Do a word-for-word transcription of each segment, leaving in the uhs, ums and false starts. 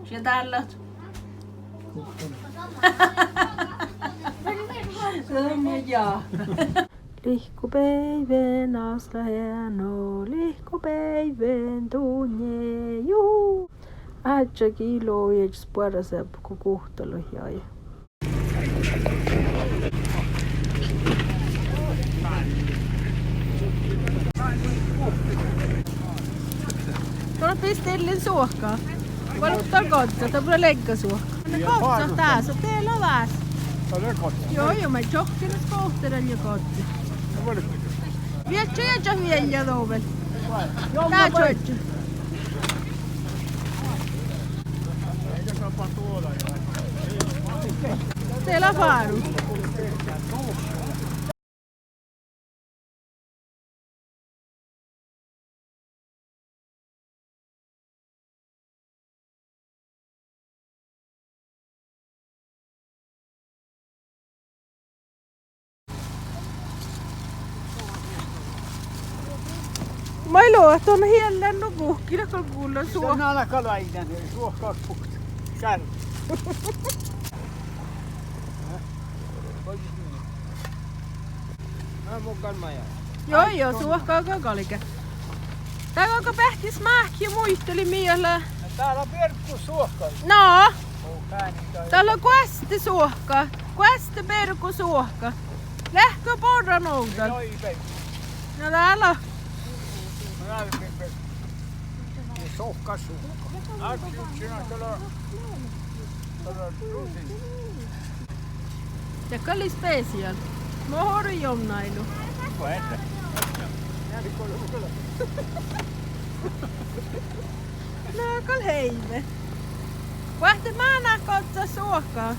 Ja dálle. Lihkku beaivvi, Áslaheno, lihkku beaivvi, dunje, juhu. Ádjá gii logi iežas buorraseappot go guhttalogi jagi. Don bestillin suohka. Vuolgit dál gozzat, dat lea leigga suohka. Gozzat dás, de lea dás. Jo, jo, maid čohkkenet skohterallii gozzat. Viečča ja čat vielja dovel. Dá čuožžu. De lea fárus. Maid leat don hiellán nu guhkki, dat gal gullo suo-, nalka laidán, suohkás bukta. Sár. Jo, jo, suohka gal galgá. Dál galgá beassat máhkkit ja muitalit mii lea. Dá lea birgusuohka. Na, dá lea guostesuohka. Guostebergusuohka. Leatgo borran ovdal? Na dál lea. Ja sohkasuohka. Dat gal lea special. Mo orui jonnailu. Na gal heive. Boahtá mánát gozzat suohka.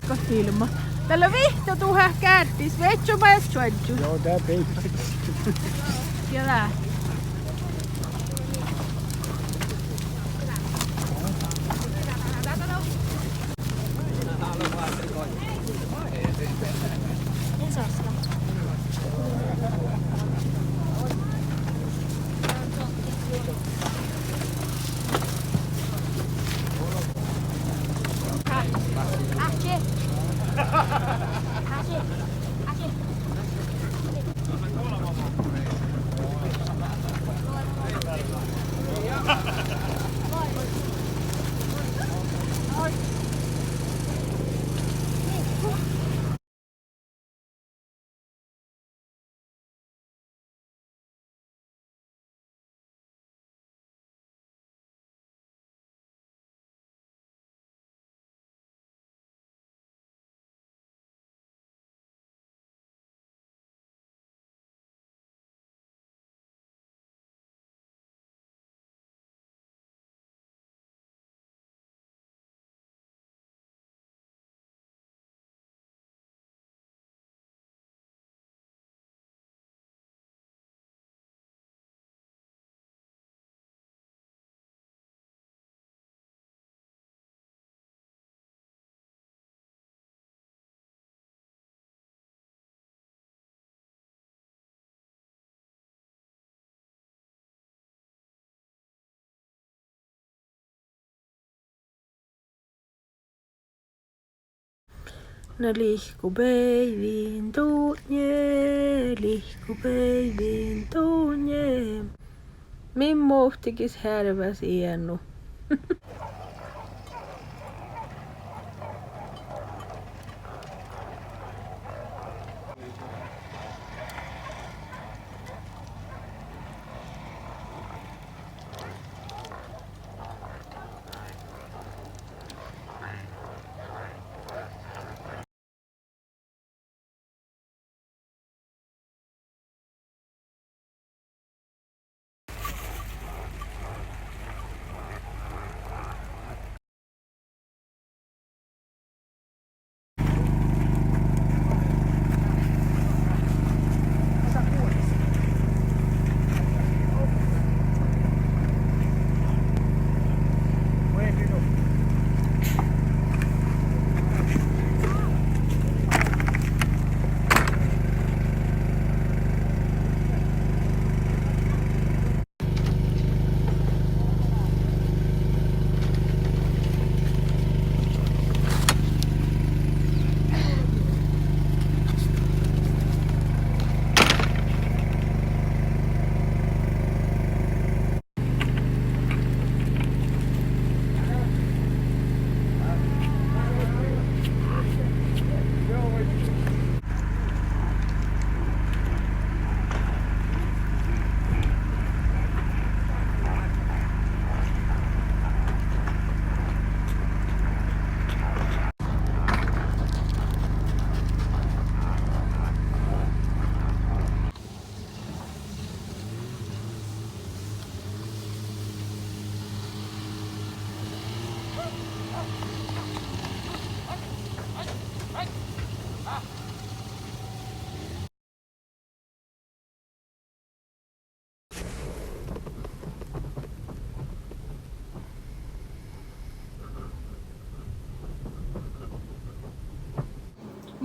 Gal filbma. Dál lea vihtta duhát gárddi, vieččo maid čuožžu. Jo, dat beivvá. Ja dát. Na lihku beivin dutnje, lihku beivin dutnje. Min muhtigis hearvvás eanu.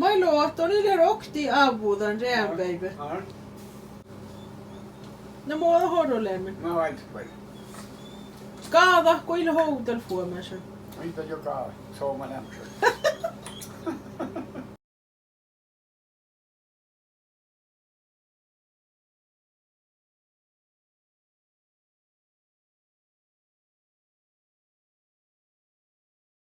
Maid lea, dat lea oktii ávvudan reanbeaivve. Na mo dat orru leimmet? Gáđa go ii leat ovdal fuomášan. Ii dat jo gáđa, somá leamašan.